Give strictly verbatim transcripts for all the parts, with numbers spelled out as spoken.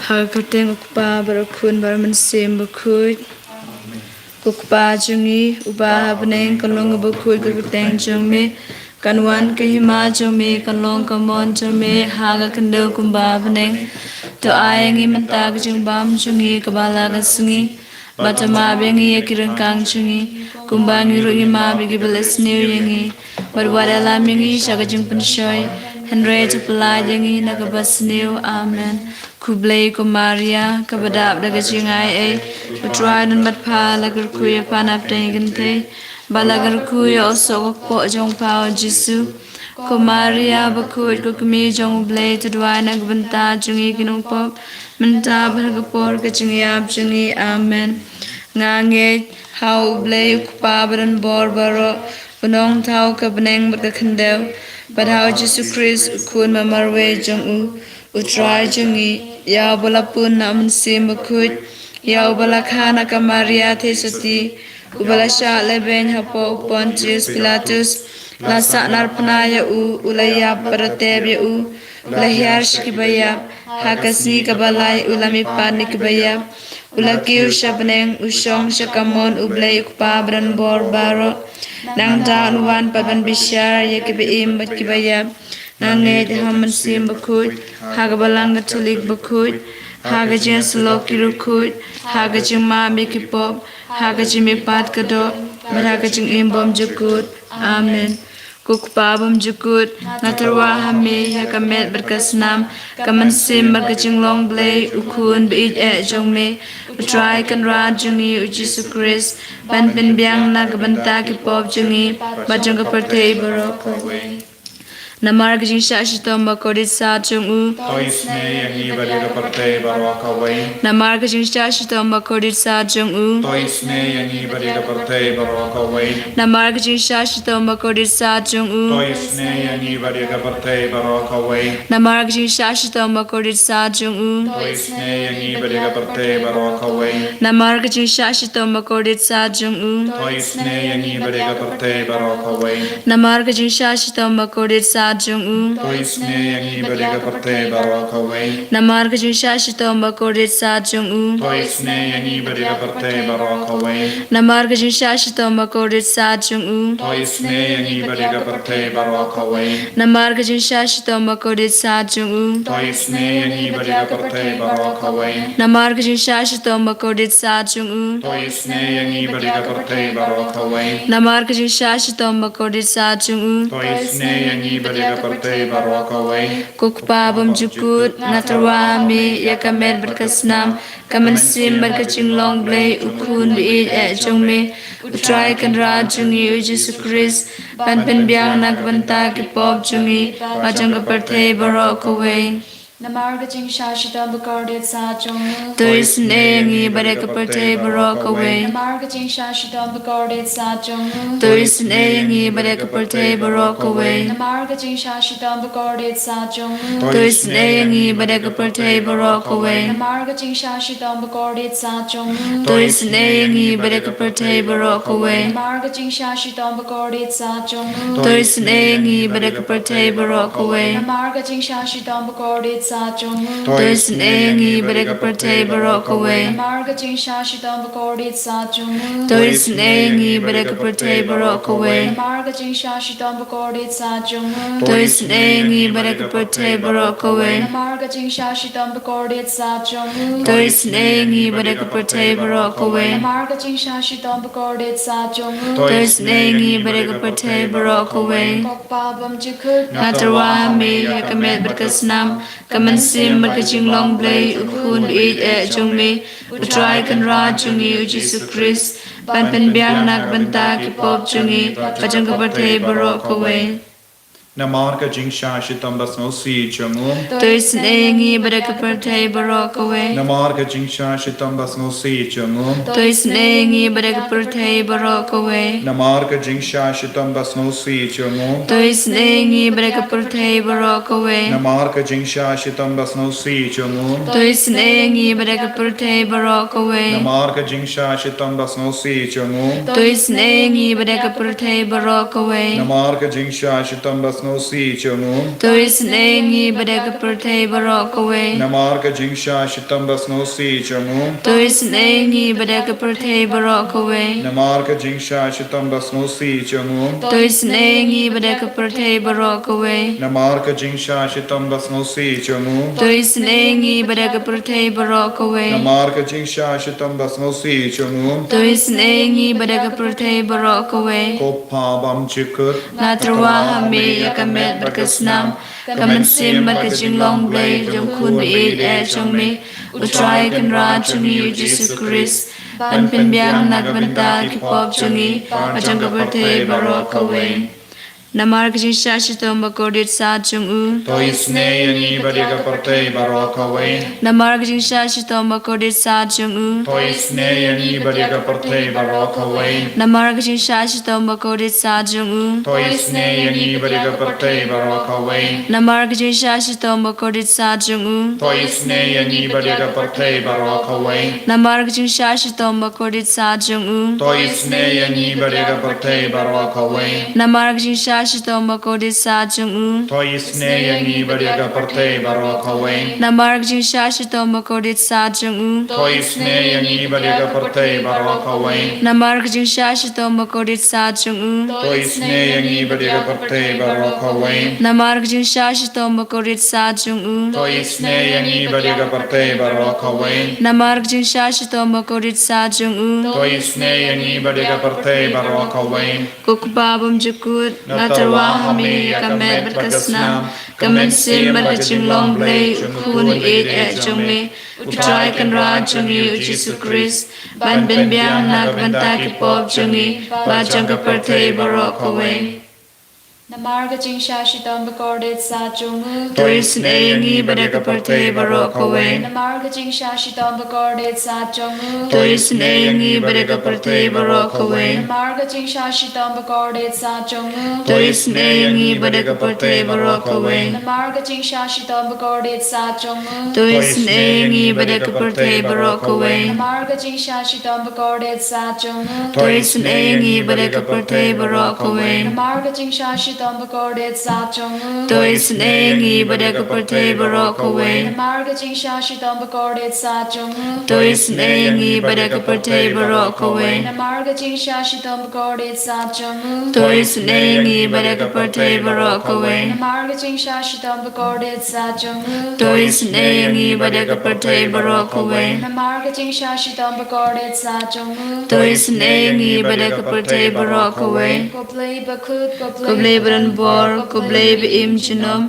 Ha ka kyrteng u Kpa bad u Khun bad u Mynsiem Bakhuid. Ko Kpa jong ngi uba ha bneng, kan long ka bakhuid ka kyrteng jong me. Kan wan ka hima jong me, kan long ka mon jong me ha ka khyndew kumba ha bneng. To ai ïa ngi mynta ka jingbam jong ngi kaba la ka sngi. Bad to map ïa ngi ïa ki ryngkang jong ngi, kumba ngi ruh ngi map ïa kiba leh sniew ïa ngi. Bad wat ïalam ïa ngi sha ka jingpynshoi, hynrei to pyllait ïa ngi na kaba sniew. Amen. Khublei ko Maria, kaba dap da ka jingai ei, u Trai u don bad pha, la kyrkhu ïa pha napdeng ki kynthei, bad la kyrkhu ïa u soh ka kpoh jong pha u Jisu. Ko Maria bakhuid, ko kmie jong u Blei, to duwai na ka bynta jong ngi ki nongpop, mynta bad ha ka por ka jingïap jong ngi. Amen. Nga ngeit ha u Blei u Kpa badonbor baroh, u nongthaw ka bneng bad ka khyndew, bad ha u Jisu Khrist u Khun ba marwei jong u, u Trai jong ngi, ïa uba la pun na u Mynsiem Bakhuid, ïa uba la kha na ka Maria theisotti, uba la shah lehbeiñ hapoh u Pontius Pilatus, la sahnarphna ïa u, u la ïap bad la tep ïa u, u la hiar sha kiba ïap, ha ka sngi kaba lai u la mihpat na kiba ïap, u la kiew sha bneng, u shong sha kamon u Blei u Kpa badonbor baroh. Nangta un wan pat ban bishar ïa kiba im bad kiba ïap. Nga ngeit ha u Mynsiem Bakhuid, ha ka Balang Katholik bakhuid, ha ka jingïasyllok ki riewkhuid, ha ka jingmap ïa ki pop, ha ka jingmihpat ka doh, bad ha ka jingim bymjukut. Amen. Ko Kpa bymjukut, nga tyrwa ha me ïa ka met bad ka snam, ka mynsiem bad ka jinglong Blei u Khun ba ïeit eh jong me, u Trai Kynrad jong ngi u Jisu Khrist, ban pynbiang na ka bynta ki pop jong ngi bad jong ka pyrthei baroh kawei. Namar ka jingshah shitom ba kordit sat jong u. To isynei ïa ngi bad ïa ka pyrthei baroh kawei. Namar ka jingshah shitom ba kordit sat jong u. To isynei ïa ngi bad ïa ka pyrthei baroh kawei. Namar ka jingshah shitom ba kordit sat jong u. To isynei ïa ngi bad ïa ka pyrthei baroh kawei. Namar ka jingshah shitom ba kordit sat jong u. To isynei ïa ngi bad ïa ka pyrthei baroh kawei. Namar ka jingshah shitom ba kordit sat jong u. To isynei ïa ngi bad ïa ka pyrthei baroh kawei. Namar ka jingshah shitom ba kordit sat jong u. To isynei ïa ngi bad ïa ka pyrthei baroh kawei. Namar ka jingshah shitom ba kordit sat jong u. To isynei ïa ngi bad ïa ka pyrthei baroh kawei. Namar ka jingshah shitom ba kordit sat jong u. To isynei ïa ngi bad ïa ka pyrthei baroh kawei. Namar ka jingshah shitom ba kordit sat jong u. To isynei ïa ngi bad ïa ka pyrthei baroh kawei. Namar ka jingshah shitom ba kordit sat jong u. To isynei ïa ngi bad ïa ka pyrthei baroh kawei. Namar ka jingshah shitom ba kordit sat jong u. To isynei ïa ngi bad ïa ka pyrthei baroh kawei. Ko Kpa bymjukut, nga tyrwa ha me ïa ka met bad ka snam, ka mynsiem bad ka jinglong Blei u Khun ba ïeit eh jong me, u Trai Kynrad jong ngi u Jisu Khrist, ban pynbiang na ka bynta ki pop jong ngi bad jong ka pyrthei baroh kawei. Namar ka jingshah shitom ba kordit sat jong u. To isynei ïa ngi bad ïa ka pyrthei baroh kawei. Namar ka jingshah shitom ba kordit sat jong u. To isynei ïa ngi bad ïa ka pyrthei baroh kawei. Namar ka jingshah shitom ba kordit sat jong u. To isynei ïa ngi bad ïa ka pyrthei baroh kawei. Namar ka jingshah shitom ba kordit sat jong u. To isynei ïa ngi bad ïa ka pyrthei baroh kawei. Namar ka jingshah shitom ba kordit sat jong u. To isynei ïa ngi bad ïa ka pyrthei baroh kawei. Namar ka jingshah shitom ba kordit sat jong u. To isynei ïa ngi bad ïa ka pyrthei baroh kawei. Namar ka jingshah shitom ba kordit sat jong u. To isynei ïa ngi bad ïa ka pyrthei baroh kawei. Namar ka jingshah shitom ba kordit sat jong u. To isynei ïa ngi bad ïa ka pyrthei baroh kawei. Namar ka jingshah shitom ba kordit sat jong u. To isynei ïa ngi bad ïa ka pyrthei baroh kawei. Namar ka jingshah shitom ba kordit sat jong u. To isynei ïa ngi bad ïa ka pyrthei baroh kawei. Ko Kpa bymjukut, nga tyrwa ha me ïa ka met bad ka snam, ka mynsiem bad ka jinglong Blei u Khun ba ïeit eh jong me, u Trai Kynrad jong ngi u Jisu Khrist, ban pynbiang na ka bynta ki pop jong ngi bad jong ka pyrthei baroh kawei. Namar ka jingshah shitom ba sngewsih jong u. To isynei ïa ngi bad ïa ka pyrthei baroh kawei. Namar ka jingshah shitom ba sngewsih jong u. To isynei ïa ngi bad ïa ka pyrthei baroh kawei. Namar ka jingshah shitom ba sngewsih jong u. To isynei ïa ngi bad ïa ka pyrthei baroh kawei. Namar ka jingshah shitom ba sngewsih jong u. To isynei ïa ngi bad ïa ka pyrthei baroh kawei. Namar ka jingshah shitom ba sngewsih jong u. To isynei ïa ngi bad ïa ka pyrthei baroh kawei. Namar ka jingshah shitom ba sngewsih jong u. To isynei ïa ngi bad ïa ka pyrthei baroh kawei. Namar ka jingshah shitom ba sngewsih jong u. To isynei ïa ngi bad ïa ka pyrthei baroh kawei. Namar ka jingshah shitom ba sngewsih jong u. To isynei ïa ngi bad ïa ka pyrthei baroh kawei. Namar ka jingshah shitom ba sngewsih jong u. To isynei ïa ngi bad ïa ka pyrthei baroh kawei. Namar ka jingshah shitom ba sngewsih jong u. To isynei ïa ngi bad ïa ka pyrthei baroh kawei. Ko Pa bymjukut. Nga tyrwa ha me ïa ka met bad ka snam, ka mynsiem bad ka jinglong Blei jong u Khun ba ïeit eh jong me, U Trai Kynrad jong ngi U Jisu Khrist, ban pynbiang na ka bynta ki pop jong ngi bad jong ka pyrthei baroh kawei. Namar ka jingshah shitom ba kordit sat jong u. To isynei ïa ngi bad ïa ka pyrthei baroh kawei. Namar ka jingshah shitom ba kordit sat jong u. To isynei ïa ngi bad ïa ka pyrthei baroh kawei. Namar ka jingshah shitom ba kordit sat jong u. To isynei ïa ngi bad ïa ka pyrthei baroh kawei. Namar ka jingshah shitom ba kordit sat jong u. To isynei ïa ngi bad ïa ka pyrthei baroh kawei. Namar ka jingshah shitom ba kordit sat jong u. To isynei ïa ngi bad ïa ka pyrthei baroh kawei. Namar ka jingshah shitom ba kordit sat jong u. To isynei ïa ngi bad ïa ka pyrthei baroh kawei. Namar ka jingshah shitom ba kordit sat jong u. To isynei ïa ngi bad ïa ka pyrthei baroh kawei. Namar ka jingshah shitom ba kordit sat jong u. To isynei ïa ngi bad ïa ka pyrthei baroh kawei. Namar ka jingshah shitom ba kordit sat jong u. To isynei ïa ngi bad ïa ka pyrthei baroh kawei. Namar ka jingshah shitom ba kordit sat jong u. To isynei ïa ngi bad ïa ka pyrthei baroh kawei. Ko Kpa bymjukut, nga tyrwa ha me ïa ka met bad ka snam, ka mynsiem bad ka jinglong Blei jong u Khun ba ïeit eh jong me, U Trai Kynrad jong ngi U Jisu Khrist, ban pynbiang na ka bynta ki pop jong ngi bad jong ka pyrthei baroh kawei. Namar ka jingshah shitom ba kordit sat jong u. To isynei ïa ngi bad ïa ka pyrthei baroh kawei. Namar ka jingshah shitom ba kordit sat jong u. To isynei ïa ngi bad ïa ka pyrthei baroh kawei. Namar ka jingshah shitom ba kordit sat jong u. To isynei ïa ngi bad ïa ka pyrthei baroh kawei. Namar ka jingshah shitom ba kordit sat jong u. To isynei ïa ngi bad ïa ka pyrthei baroh kawei. Namar ka jingshah shitom ba kordit sat jong u. To isynei ïa ngi bad ïa ka pyrthei baroh kawei. Namar ka jingshah shitom ba kordit sat jong u. To isynei ïa ngi bad ïa ka pyrthei baroh kawei. Namar ka jingshah shitom ba kordit sat jong u. To isynei ïa ngi bad ïa ka pyrthei baroh kawei. Namar ka jingshah shitom ba kordit sat jong u. To isynei ïa ngi bad ïa ka pyrthei baroh kawei. Namar ka jingshah shitom ba kordit sat jong u. To isynei ïa ngi bad ïa ka pyrthei baroh kawei. Namar ka jingshah shitom ba kordit sat jong u. To isynei ïa ngi bad ïa ka pyrthei baroh kawei. Ko Blei bakhuid, ko Blei badonbor, ko Blei ba im junom.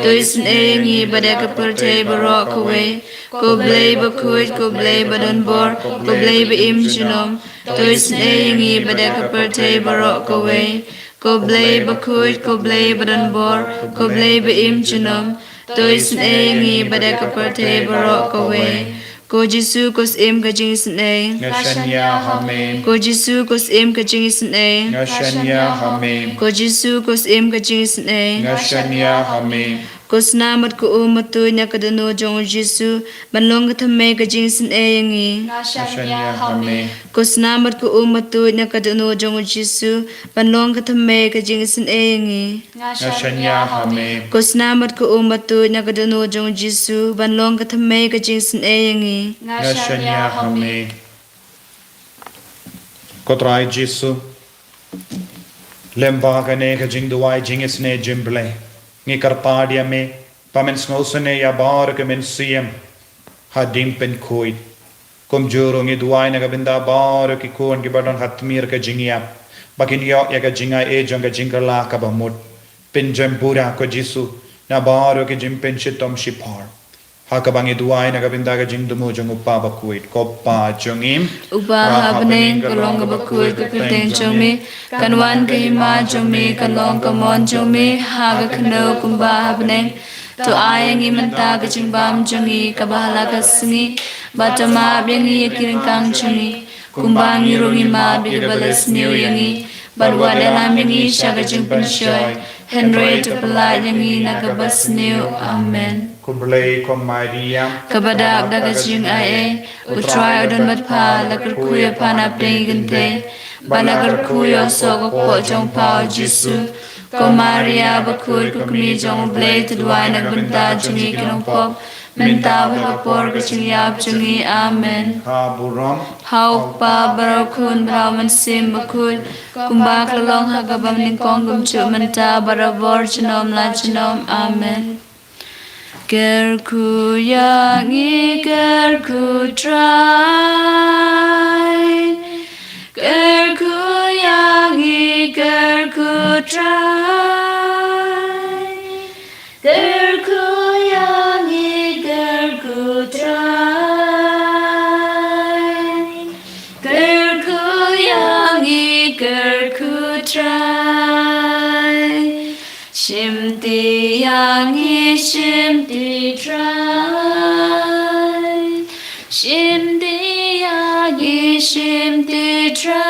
To isynei ïa ngi bad ïa ka pyrthei baroh kawei. Ko Blei bakhuid, ko Blei badonbor, ko Blei ba im junom. To isynei ïa ngi bad ïa ka pyrthei baroh kawei. Ko Blei bakhuid, ko Blei badonbor, ko Blei ba im junom. To isynei ïa ngi bad ïa ka pyrthei baroh kawei. Ko Jisu ko Syiem ka jingisynei. Nga shaniah ha me. Ko Jisu ko Syiem ka jingisynei. Nga shaniah ha me. Ko Jisu ko Syiem ka jingisynei. Nga shaniah ha me. Ko snam bad ko um batuid na ka dohnud jong u Jisu ban long ka thymmei ka jingisynei ïa ngi. Nga shaniah ha me. Ko snam bad ko um batuid na ka dohnud jong u Jisu ban long ka thymmei ka jingisynei ïa ngi. Nga shaniah ha me. Ko snam bad ko um batuid na ka dohnud jong u Jisu ban long ka thymmei ka jingisynei ïa ngi. Nga shaniah ha me. Ko Trai Jisu, lyngba kane ka jingduwai jingisynei jong U Blei, ngi kyrpad ïa me ba men sngewsynei ïa baroh ki mynsiem hadien pynkhuid. Kumjuh ruh ngi duwai na ka bynta baroh ki khun kiba don ha tmier ka jingïap, ba kin ïoh ïa ka jingai jong ka jingkylla kaba mut. Pynjem pura ko Jisu na baroh ki jingpynshitom shipor. Ha kaba ngi duwai na ka bynta ka jingthmu jong U Kpa bakhuid. Ko Pa jong ngi uba ha bneng, ka long kaba khuid ka kyrteng jong me, kan wan ka hima jong me, kan long ka mon jong me ha ka khyndew kumba ha bneng. To ai ïa ngi mynta ka jingbam jong ngi kaba ha la ka sngi, bad to map ïa ngi ïa ki ryngkang jong ngi, kumba ngi ruh ngi map ïa kiba la sniew ïa ngi. Bad wat ïalam ïa ngi sha ka jingpynshoi, hynrei to pyllait ïa ngi na kaba sniew. Amen. Khublei ko Maria, kaba dap da ka jingaiei, U Trai u don bad pha, la kyrkhu ïa pha na pdeng ki kynthei, bad la kyrkhu ïa u soh ka kpoh jong pha U Jisu. Ko Maria bakhuid, ko kmie jong U Blei, to duwai na ka bynta jong ngi ki nongpop, mynta bad ha por ka jingïap jong ngi. Amen. Ha burom. Ha U Kpa, bad ha U Khun, bad ha U Mynsiem Bakhuid, kumba ka la long ha kaba nyngkong, kumjuh mynta, barabor junom la junom. Amen. Kyrkhu ïa ngi, kyrkhu Trai. Kyrkhu ïa ngi, kyrkhu Trai. Kyrkhu ïa ngi, kyrkhu Trai. Kyrkhu ïa ngi, kyrkhu Trai. Shimti ïa ngi, shimti Trai. Shimti ïa ngi, shimti Trai.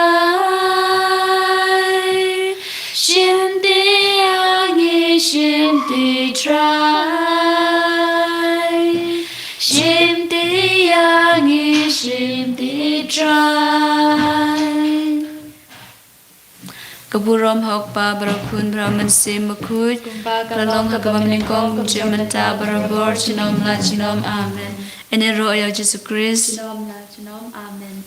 Shimti ïa ngi, shimti Trai. Shimti ïa ngi, shimti Trai. Ka burom ha U Kpa, bad ha U Khun, bad ha U Mynsiem Bakhuid, kumba ka la long ha kaba nyngkong, kumjuh mynta, barabor junom la junom. Amen. Ngin ïaroh ïa U Jisu Khrist. Junom la junom. Amen.